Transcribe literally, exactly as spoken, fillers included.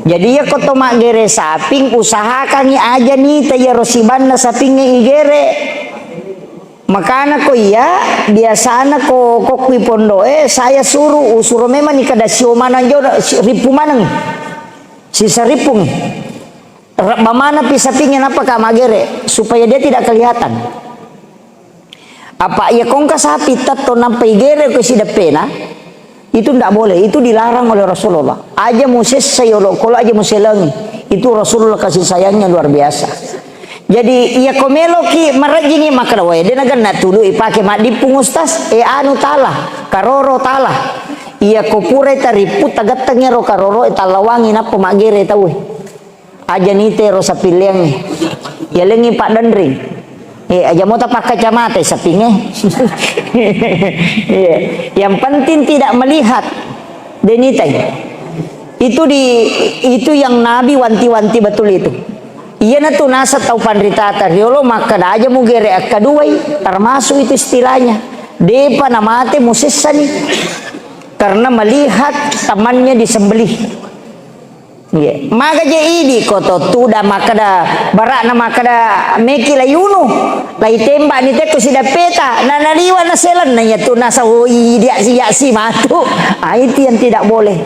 Jadi, iya ko to maggere saping, usahakangngi aja nita iyaro sibanna sapingnge igere. Makana ko iya, biasana ko, ko kui pondoe, saya suruh, usuro memang ni kada sio maneng jo, si-, rippu maneng. Sisa rippungi. Rebba maneng pi sapingnge, nappa ka maggere, supaya dia tidak kelihatan. Apa iya kongka sapi tetto nampa igere ko sideppena, itu ndak boleh, itu dilarang oleh Rasulullah. Aja musessa yolo kolo, aja muselengi. Itu Rasulullah kasih sayangnya luar biasa. Jadi, iya ko meloki marejjingi makkeda, "Wae, de nagenna tulu ipake maddippung, Ustaz." Eh, anu tala, karoro tala. Iya ko purai tarippu, tagettengi ro karoro, eh, tallawangi nappa maggere tauwe. Aja nitero sapilleangnge. Yalengngi paddenring. Eh, aja mota pakkacamata sapingnge. Iya. Yang penting tidak melihat. Denitai. Itu di, itu yang Nabi wanti-wanti betul itu. Iyanatu naseng tau panritata riolo makkeda aja mugere akkaduai, termasuk itu istilahnya. Depa namate musessani. Karena melihat temannya disembelih. Iya. Maga je idi ko to tuda makkeda, bara'na makkeda meki la yunu, la itembak ni tekko sidappeta, na naliwa na selenna iya tu nasa, oh, iya si, iya si matu. Ah, itu yang tidak boleh.